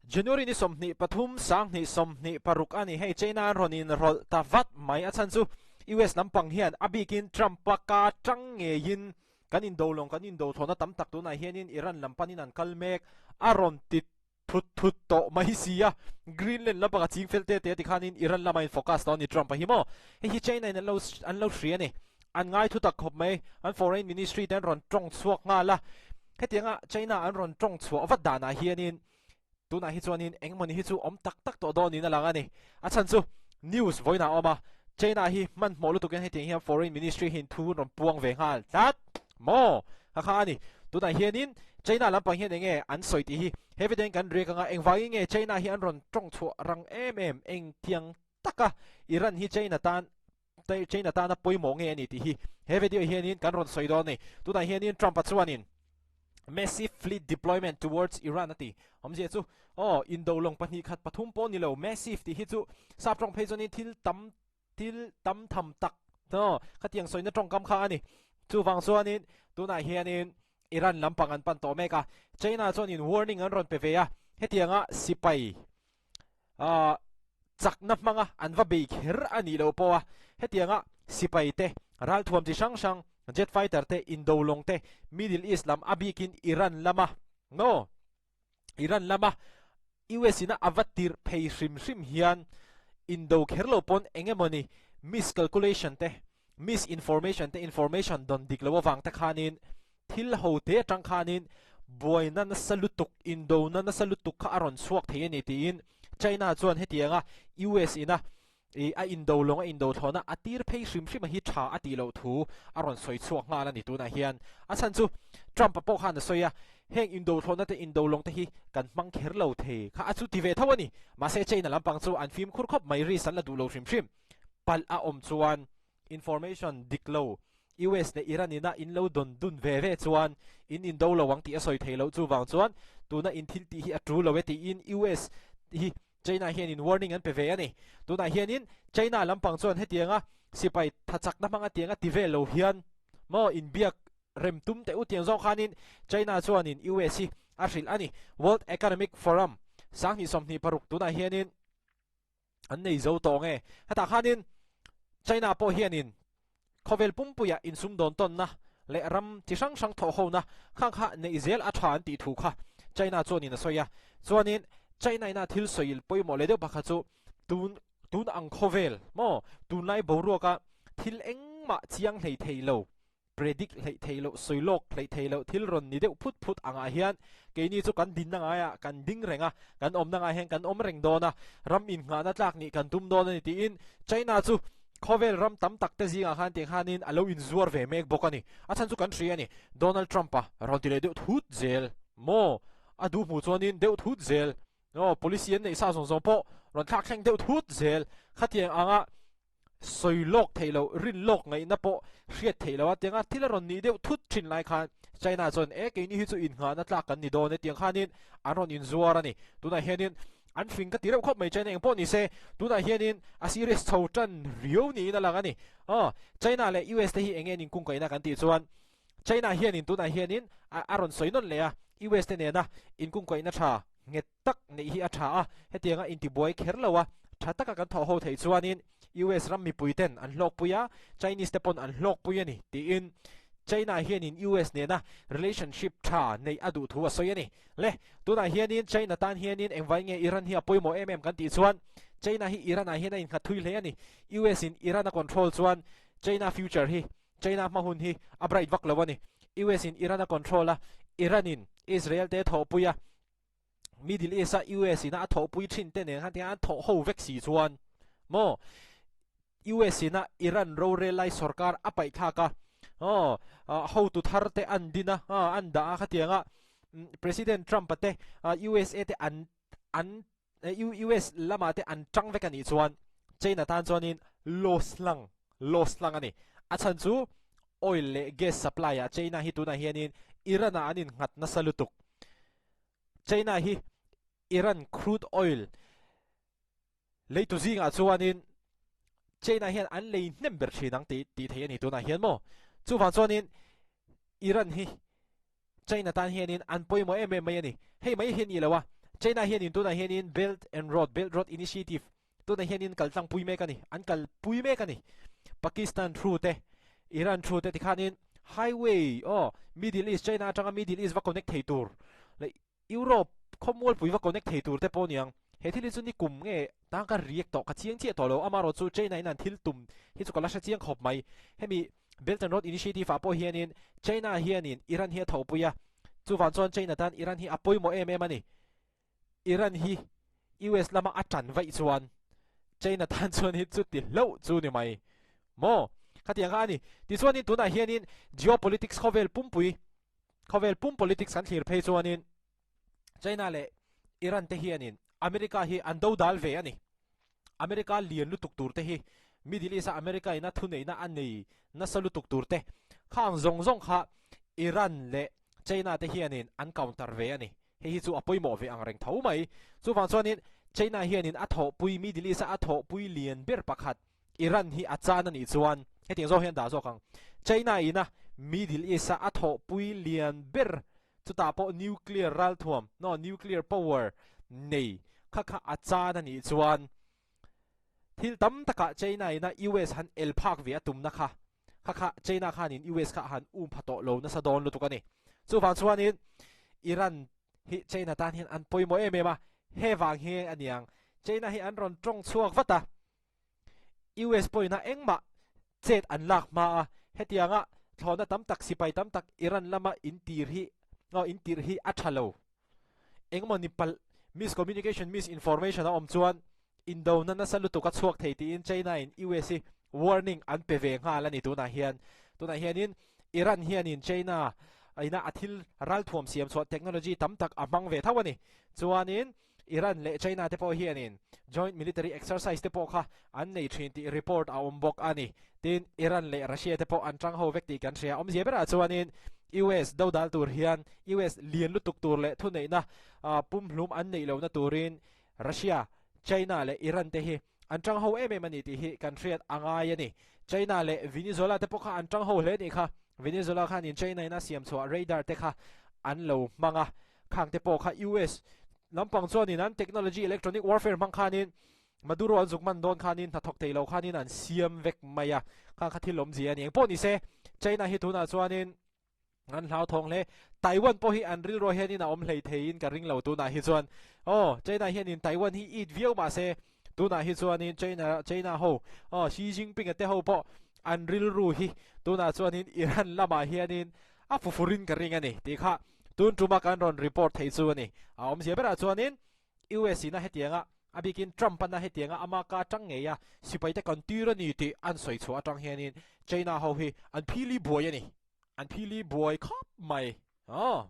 January ni 23 2026 a ni. Hei China an rawn inrawlh ta vat mai. A chhan chu US lampang hian a bikin Trump-a ka tang ngeiin kan indo lawng kan indo thlawhna tam tak tunah hianin Iran lam panin an kal mek a rawn ti thut thut tawh mai si a. Greenland lampang a ching fel te te tikhanin Iran lama in focus tawh a ni Trump-a hi maw. Hei hi China in an lo an lo hria a ni. An ngai thu tak khawp mai. An foreign ministry te an rawn tawng chhuak nghal a. Hetianga China an rawn tawng chhuah vat danah hianin tunah hi chuanin engmawni hi chu awm tak tak tawh dawnin a lang a ni. A chhan chu news vawiinah a awm a, China hi hmanhmawh lutukin hetiang hian foreign ministry hian thu an rawn puang ve nghal tlat maw? Kha kha a ni. Tunah hianin China lampang hian enge an sawi tih hi he video in kan riak anga engvangin nge China hi an rawn tawng chhuah rang em em engtiang taka Iran hi China tan China tana pawimawh nge a ni tih hi he video hianin kan rawn sawi dawn a ni. Tunah hianin Trump-a chuanin massive fleet deployment towards Iran a ti. Awmzia chu aw indo lawng pahnih khat pathum pawh ni lo massive tih hi chu sap tawng phei chuanin thil tam thil tam tham tak aw khatiang sawina tawngkam kha a ni. Chuvang chuanin tunah hianin Iran lampang an pan tawh mek a. China chuanin warning an rawn pe ve a, hetianga sipai ah chakna hmanga an va bei kher a nih loh pawh a, hetianga sipai te, ralthuam chi hrang hrang, jet fighter te, indo lawng te, Middle East lam a bikin Iran lama no Iran lama US ina a va tirh phei hrim hrim hian indo kher lo pawn eng emawni miscalculation te, misinformation te, information dawn dik loh avang te khanin Thil ho te atang khanin buaina nasa lutuk, indona nasa lutuk kha a rawn chhuak thei a ni tiin China chuan hetianga US ina i a indo lawng a indo thlawhna a tir phei hrim hrim a hi tha a tih loh thu a rawn sawi chhuak nghal a ni tunah hian. A chhan chu Trump-a pawh khan a sawi a, heng indo thlawhna te indo lawng te hi kan hmang kher lo thei kha a chu ti ve tho a ni. Mahse China lampang chu an fimkhur khawp mai risk an la duh lo hrim hrim. Palh a awm chuan Information dik lo, US leh Iran ina in lo dawn dun ve ve chuan in indo lo ang tih a sawi thei loh chuvang chuan tuna in thil tih hi a tul lo e tiin US hi China hianin warning an pe ve a ni. Tunah hianin China lampang chuan hetianga sipai thachakna hmanga tianga ti vel lo hian maw inbiak rem tum teh u tiang zawng khanin China chuanin US hi a hrilh a ni. World Economic Forum 2026 tunah hianin an nei zo tawh nge? Hetah khanin China pawh hianin khawvel pumpuia insumdawn tawnna leh ram chi hrang hrang thawh hona khang kha neih zel a tha an tih thu kha China chuanin a sawi a. Chuanin China ina thil sawil pawimawh leh deuh pakhat chu tun tun ang khawvel maw tunlai boruaka thil engmah chiang hlei thei lo Predict hleih theih loh, sawi lawk hleih theih loh thil rawn ni deuh phut phut angah hian keini chu kan dinna ngaiah kan ding reng a, kan awmna ngaiah hian kan awm reng dawn a, ram innghahna tlak nih kan tum dawn a ni tiin China chu khawvel ram tam tak te zingah khan tiang khanin a lo inzuar ve mek bawk a ni. A chhan chu kan hria a ni, Donald Trump-a rawn ti leh deuh thut zel maw? A duh hmuh chuanin deuh thut zel aw, policy an neih sa zawng zawng pawh rawn thlak thleng deuh thut zel khatiang anga Sawi lawk theih loh, rin lawk ngaihna pawh hriat theih loh a, tianga thil a rawn nih deuh thut thin lai khan China chuan e keini hi chu innghahna tlak kan ni dawn e tiang khanin an rawn inzuar a ni. Tunah hianin an fing ka ti reuh khawp mai China eng pawh ni se tunah hianin a serious chho tan riau niin a lang a ni. Aw China leh US te hi eng nge an inkungkaihna kan tih chuan China hianin tunah hianin a rawn sawi nawn leh a, US te nena inkungkaihna tha nghet tak neih hi a tha a, hetianga intibuai kher lo a, tha taka kan thawh ho theih chuanin US ram mipui ten an hlawkpui a, Chinese te pawn an hlawkpui a ni tiin China hianin US nena relationship tha neih a duh thu a sawi a ni. Le, tunah hianin China tan hianin engvai nge Iran hi a pawimawh em em kan tih chuan China hi Iran ah hian a innghat thui hle a ni. US in Iran a control chuan China future hi China hma hun hi a bright vak lo a ni. US in Iran a control a, Iran in Israel te thawhpui a, Middle East a US ina a thawhpui thin te nen khan tiang an thawh ho vek si chuan maw US ina Iran rorel lai sorkar a paih thlak a aw hotu thar te an din a an dah a khatianga President Trump a te USA te an an US lamah te an tang vek a nih chuan China tan chuanin loss hlang loss hlang a ni. A chhan chu oil leh gas supply ah China hi tunah hianin Iran ah an innghat nasa lutuk. China hi Iran crude oil leitu zingah chuanin China hian an lei hnem ber thin ang tih tih theih a ni tunah hian maw. Chuvang chuanin Iran hi China tan hianin an pawimawh em em mai a ni. Hei mai hi a ni lo a, China hianin tunah hianin Belt and Road, Belt Road Initiative, tunah hianin kal tlangpui mek a ni, an kalpui mek a ni. Pakistan thu te, Iran thu te tikhanin highway aw Middle East, China atanga Middle East va connect thei tur leh Europe khawmualpui va connect thei tur te pawh a ni ang. He thil hi chu nikum nge tang ka react tawh, ka chiang chiah tawh lo. Amaherawh chu China in an thil tum hi chu ka la hre chiang khawp mai. Hemi Belt and Road Initiative ah pawh hianin China hianin Iran hi a thawhpui a, chuvang chuan China tan Iran hi a pawimawh em em a ni. Iran hi US lama a tan vaih chuan China tan chuan hi chuti hlauh chu ni mai maw? Khatiang kha a ni. Tichuanin tunah hianin geopolitics khawvel pumpui, khawvel pum politics kan thlir phei chuanin China leh Iran te hianin America hi an do dal ve a ni. America lian lutuk tur te hi Middle East a America ina thuneihna a nei nasa lutuk tur te khang zawng zawng kha Iran leh China te hianin an counter ve a ni. Hei hi chu a pawimawh ve ang reng tho mai. Chuvang chuanin China hianin a thawhpui Middle East a a thawhpui lian ber pakhat Iran hi a chan a nih chuan hetiang zawk hian dah zawk ang. China ina Middle East a a thawhpui lian ber chutah pawh nuclear ralthuam, no, nuclear power nei kha kha a chan a nih chuan thil tam takah China ina US han el phak ve a tumna kha kha kha China khanin US kha a han um pha tawh lo nasa dawn lutuk a ni. Chuvang chuanin Iran hi China tan hian an pawimawh em em a, he vang hi a niang China hi an rawn tawng chhuak vat a. US pawhina engmah chet an lak hma a, hetianga thlawhna tam tak, sipai tam tak Iran lama intir hi aw intirh hi a tha lo. Engemaw ni palh, miscommunication, misinformation a awm chuan indona nasa lutuk a chhuak thei tiin China in US hi warning an pe ve nghal a ni tunah hian. Tunah hianin Iran hianin China ina a thil ralthuam siam chhuah technology tam tak a hmang ve tho a ni. Chuanin Iran leh China te pawh hianin joint military exercise te pawh kha an nei thin tih report a awm bawk a ni. Tin, Iran leh Russia te pawh an tang ho vek tih kan hria. Awmzia berah chuanin US dodal tur hian US lian lutuk tur leh thuneihna pumhlum an neih lohna turin Russia, China leh Iran te hi an tang ho em em a ni tih hi kan hriat a ngai a ni. China leh Venezuela te pawh kha an tang ho hle nih kha. Venezuela khanin China in a siam chhuah radar te kha an lo hmang a, khang te pawh kha US lampang chuanin an technology electronic warfare hmang khanin Maduro an zuk man dawn khanin hnathawk thei lo khanin an siam vek mai a, khang kha thil awmzia a ni. Engpawh ni se China hi tunah chuanin An hlauthawng hle. Taiwan pawh hi an rilruah hianin a awm hlei theiin ka ring lo tunah hi chuan. Aw, China hianin Taiwan hi it viau mah se tunah hi chuanin China, China ho, aw, Xi Jinping-a te ho pawh an rilru hi tunah chuanin Iran lamah hianin a fufurin ka ring a ni tih kha tun tuma kan rawn report thei chu a ni. A awmzia berah chuanin US ina hetianga a bikin Trump ana hetianga ama ka atang ngei a sipaite kan tir a ni tih an sawi chhuah atang hianin China ho hi an phili buai a ni. An phili buai khawp mai. Aw.